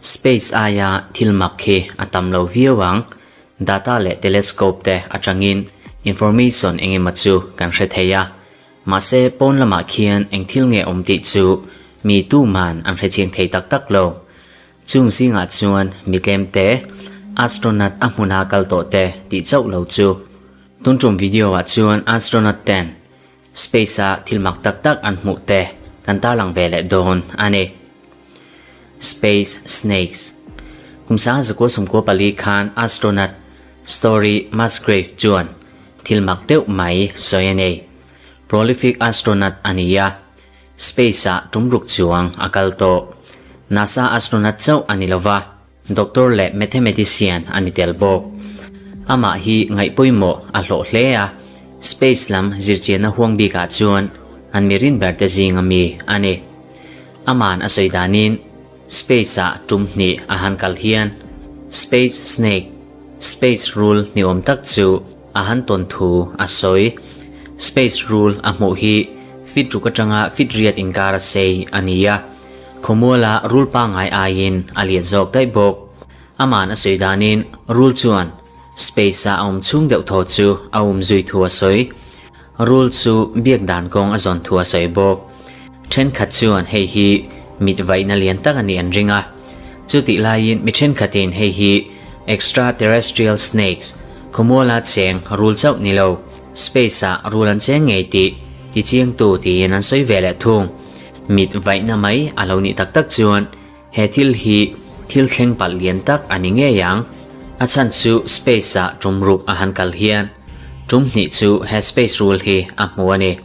Space aia thil mak khi a tam lo viau ang. Data leh telescope te atangin information engemaw chu kan hre thei a. Mahse pawn lamah khian eng thil nge awm tih chu mi tuman an hre chiang thei tak tak lo. Chung zingah chuan mi tlem te, astronaut a hmuna kal tawh te tih chauh lo chu. Tun tum video ah chuan astronaut ten space a thil mak tak tak an hmuh te kan tarlang ve leh dawn a ni. Space Snakes Kum 1994 khan astronaut Story Musgrave chuan thil mak deuh mai sawi a nei. Prolific astronaut a ni a. Space-ah tum ruk chuang a kal tawh. NASA astronaut chauh a ni lova, doctor leh mathematician a ni tel bawk. Amah hi ngaih pawimawh a hlawh hle a, space lam zirchianna huang bikah chuan an mi rin berte zinga mi a ni. Ama'n a sawi danin space-ah tum hnih a han kal hian space snake, space rul ni awm tak chu a han tawn thu a sawi. Space rul a hmuh hi feet ruk atanga feet riat inkar a sei a ni a, khawmuala rul pangngai aiin a lian zawk daih bawk. Ama'n a sawi danin rul chuan space-a a awm chhung deuh thaw chu a um zui thu a sawi. Rul chu biak dan kawng a zawn thu a sawi bawk. Thenkhat chuan hei hi mit vaihna lian tak a nih an ring a. Chutih laiin mi thenkhatin hei hi extraterrestrial snakes, khawmuala cheng rul chauh ni lo, space-ah rul an cheng ngei tih tichiangtu tiin an sawi ve leh thung. Mit vaihna mai a lo nih tak tak chuan he thil hi thil thleng palh lian tak a ni ngei ang. A chhan chu space-ah tum ruk a han kal hian tum hnih chu he space rul hi a hmu a ni.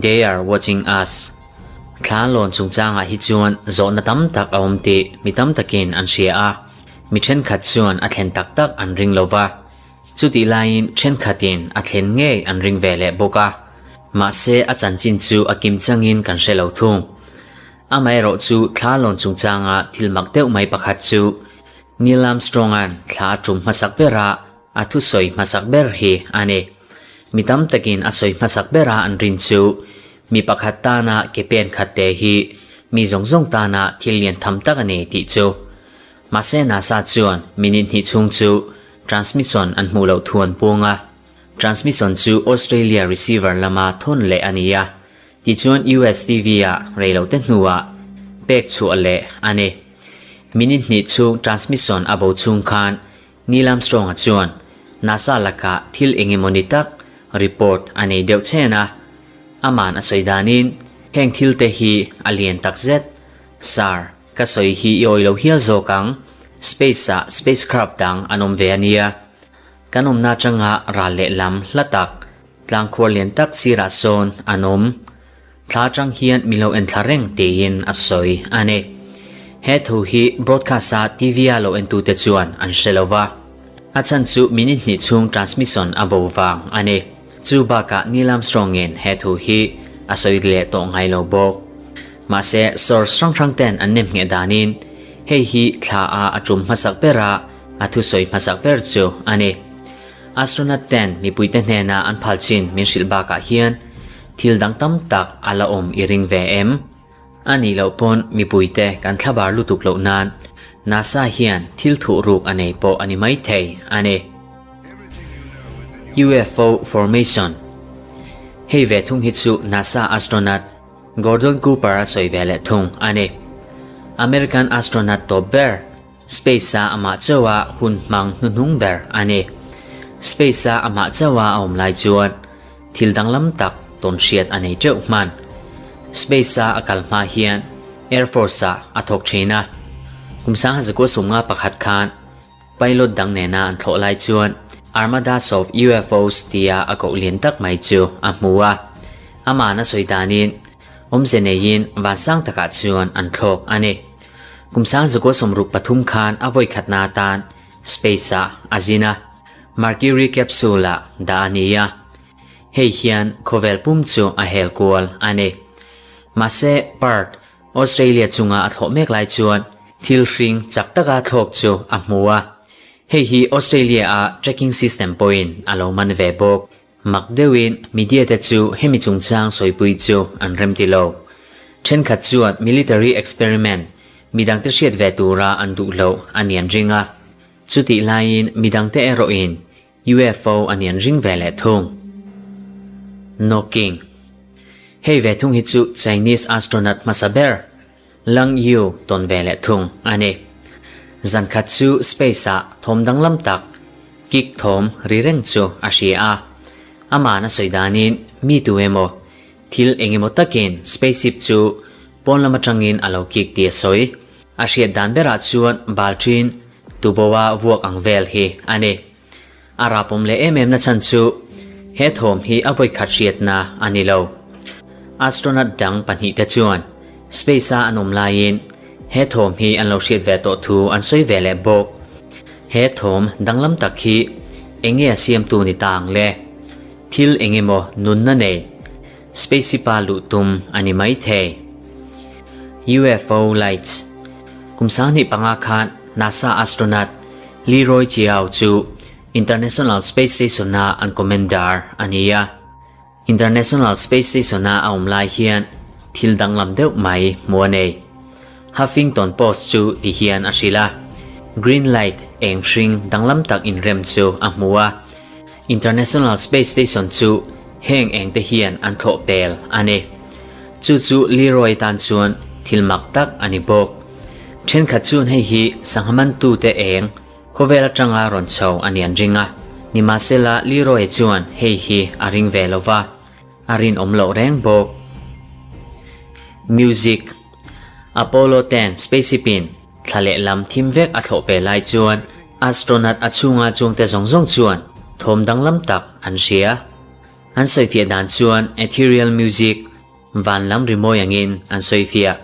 They are watching us. Thla lawn chungchangah hi chuan zawhna tam tak a awm tih mi tam takin an hria a, mi thenkhat chuan a thlen tak tak an ring lo va, chutih laiin thenkhatin a thlen ngei an ring ve leh bawk a, mahse a chanchin chu a kim changin kan hre lo thung. Amaherawh chu thla lawn chungchanga thil mak deuh mai pakhat chu Neil Armstrong-a'n thla a tum hmasak bera A thusawi hmasak ber hi a ni. Mi tam takin a sawi hmasak bera an rin chu mi pakhat tana ke pen khat te hi mi zawng zawng tana thil lian tham tak a ni tih chu. Mahse NASA chuan minute hnih chhung chu transmission an hmuh loh thu an puang a. Transmission chu Australia receiver lama thawn leh a ni a, tichuan US TV ah reilote hnuah pek chhuah leh a ni. Minute hnih chhung transmission a bo chhung khan Neil Armstrong-a chuan NASA lakah thil eng emaw ni tak report a nei deuh chhen a, ama'n a sawi danin heng thil te hi a lian tak zet. Sir, ka sawi hi i awih lo hial zawk ang, space-ah spacecraft dang an awm ve a nia. Kan awmna atanga ral leh lam hla tak, tlangkhuar lian tak sirah sawn an awm. Thla atang hian min lo en thla reng tiin a sawi a ni. He thu hi broadcast-a TV-a lo entute chuan an hre lo va, a chhan chu minute hnih chhung transmission a bo vang a ni. Chu bakah Neil Armstrong-in he thu hi a sawi leh tawh ngai lo bawk. Mahse, source hrang hrang ten an nem ngheh danin hei hi thla a a tum hmasak bera a thusawi hmasak ber chu a ni. Astronaut ten mipuite hnena an phal chin min hrilh bakah hian Thil dang tam tak a la awm i ring ve em? A nih loh pawn mipuite kan thlabar lutuk loh nan NASA hian thil thuh ruk a nei pawh a ni maithei a ni. UFO Formation Hei ve thung hi chu NASA astronaut Gordon Cooper a sawi ve leh thung a ni. American astronaut tawp ber Space-a amah chauha hun hmang hnuhnung ber a ni. Space-a amah chauha a awm lai chuan thil danglam tak tawn hriat a nei teuh hman. Space-a a kal hma hian Air Force-ah a thawk thin a. Kum 1951 khan pilot dang nena an thlawh lai chuan Armadas of UFOs tia a koh lian tak mai chu a hmu a. Ama'n a sawi danin Awmze neiin vansang takah chuan an thlawk a ni. Kum 1963 khan a vawikhatna atan space-ah a zin a, Mercury capsule-ah dah a ni a. Hei hian khawvel pum chu a hel kual a ni. Mahse, Perth, Australia chunga a thlawh mek lai chuan thil hring chak taka thlawk chu a hmu a. Hei hi Australia-a tracking system pawhin a lo man ve bawk. Mak deuhin media te chu hemi chungchang sawipui chu an rem ti lo. Thenkhat chuan military experiment midangte hriat ve tura an duh loh a ni an ring a, chutih laiin midangte erawhin UFO a ni an ring ve leh thung. Knocking Hei ve thung hi chu Chinese astronaut hmasa ber Lang Yu tawn ve leh thung a ni. Zan khat chu space ah thawm danglam tak, kick thawm ri reng chu a hria a. Ama'n a sawi danin mi tu emaw, thil eng emaw takin spaceship chu pawn lam atangin a lo kick tih a sawi. A hriat dan berah chuan balṭin tuboa vuak ang vel hi a ni. A rapawm leh em em na chhan chu he thawm hi a vawikhat hriatna a ni lo. Astronaut dang pahnihte chuan space-a an awm laiin he thawm hi an lo hriat ve tawh thu an sawi ve leh bawk. He thawm danglam tak hi eng nge a siamtu ni ta ang le? Thil eng emaw nunna nei spaceship-a luh tum a ni mai thei. UFO lights Kum 25 khan NASA astronaut Leroy Chiao chu International Space Station-a an commander a ni a. International Space Station-a a awm lai hian thil danglam deuh mai hmu a nei. Huffington Post chu ti hian a hrilh a, Green light eng hring danglam tak inrem chu a hmu a. International Space Station chu heng eng te hian an thlawh pel a ni. Chu chu Leroy tan chuan thil mak tak a ni bawk. Thenkhat chuan hei hi sangha mantute eng khawvel atanga rawn chho a ni an ring a. Nimahsela Leroy chuan hei hi a ring ve lo va, a rinawm loh reng bawk. Music Apollo ten spaceship in Thla lehlam thim vek a thlawh pe lai chuan astronaut a chhunga chungte zawng zawng chuan thawm danglam tak an hria. An sawifiah dan chuan ethereal music van lam rimawi angin an sawifiah.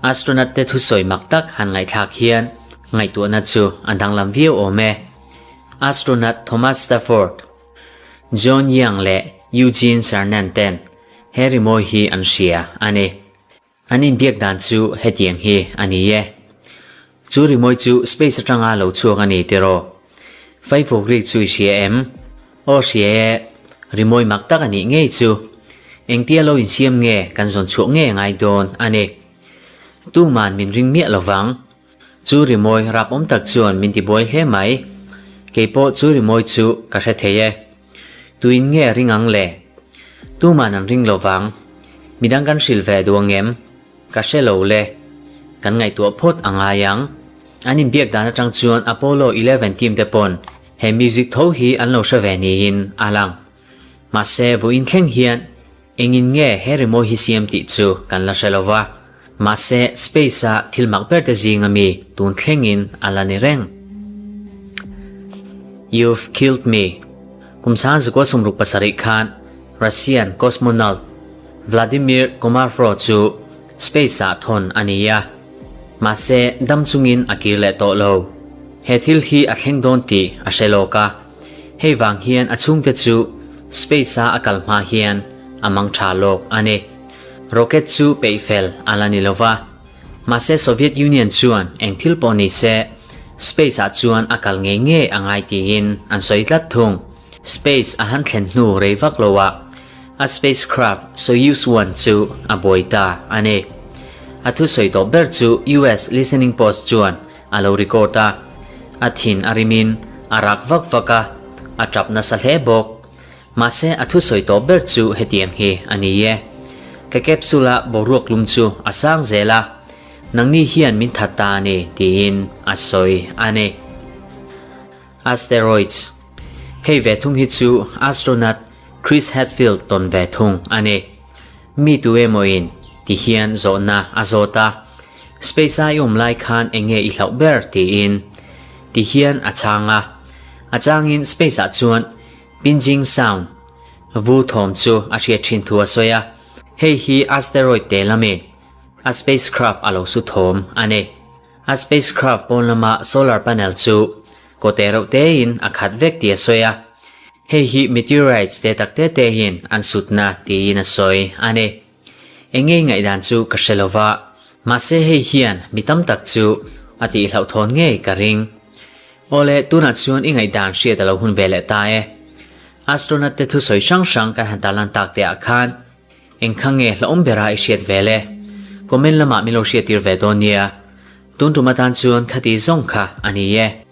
Astronaut te thusawi mak tak han ngaihthlak hian ngaihtuahna chu a danglam viau awm e. Astronaut Thomas Stafford, John Young leh Eugene Cernan ten he rimawi hi an hria a ni. An inbiak dan chu hetiang hi a ni e. Chu rimawi chu space atanga lo chhuak a ni tiraw? Faifuk rik chu i hria em? Aw hria e, rimawi mak tak a nih ngei chu. Engtia lo insiam nge kan zawn chhuah nge ngai dawn a ni. Tuman min ring miah lo vang. Chu rimawi rap awm tak chuan min tibuai hle mai. Keipawh chu rimawi chu ka hre thei e. Tuin nge ring ang le? Tuman an ring lo vang. Midang kan hrilh ve duh ang em? Ka hre lo le. Kan ngaihtuah phawt a ngai ang. An inbiak dan atang chuan Apollo 11 team te pawn he music tho hi an lo hre ve niin a lang. Mahse vawiin thleng hian engin nge he rimawi hi siam tih chu kan la hre lo va. Mahse space a thil mak ber te zing ami tun thlengin a la ni reng. You've killed me. Kum 1967 khan Russian cosmonaut Vladimir Komarov chu space ah thawn a ni a. Mahse dam chungin a kir leh tawh lo. He thil hi a thleng dawn tih a hre lawk a. Hei vang hian a chhungte chu space a a kal hma hian a mang tha lawk a ni. Rocket chu peih fel a la ni lo va. Mahse Soviet Union chuan eng thil pawh ni se space ah chuan a kal ngei ngei a ngai tiin an sawi tlat thung. Space a han thlen hnu rei vak lo ah a spacecraft Soyuz 1 chu a buai ta a ni. A thusawi tawh ber chu US listening post chuan a lo record a. A thin a rimin a rak vak vak a, a tap nasa hle bawk. Mahse a thusawi tawh ber chu hetiang hi a ni e. Ka capsule-a boruak lum chu a sang zel a, nangni hian min that ta a ni tiin a sawi a ni. Asteroids Hei ve thung hi chu astronaut Chris Hadfield tawn ve thung a ni. Mi tu emawin ti hian zawhna a zawt a, Space-a i awm lai khan eng nge i hlauh ber tiin ti hian a chhang a. A changin space-ah chuan Pinjing sound, vu thawm chu a hriat thin thu a sawi a, hei hi asteroid te lamin a spacecraft a lo su thawm a ni. A spacecraft pawn lama solar panel chu kawte reuh tein a khat vek tih a sawi a, hei hi meteorites te tak te te hian an sutna tiin a sawi a ni. Eng ngei ngaihdan chu ka hre lo va, mahse hei hian mi tam tak chu a tihhlauhthawn ngei ka ring. Awle, tunah chuan i ngaihdan hriat a lo hun ve leh ta e. Astronaut te thusawi hrang hrang kan han tarlan tak te ah khan eng kha nge hlauhawm bera i hriat ve le? Comment lamah min lo hriattir ve dawn nia. Tun tum atan chuan khati zawng kha a ni e.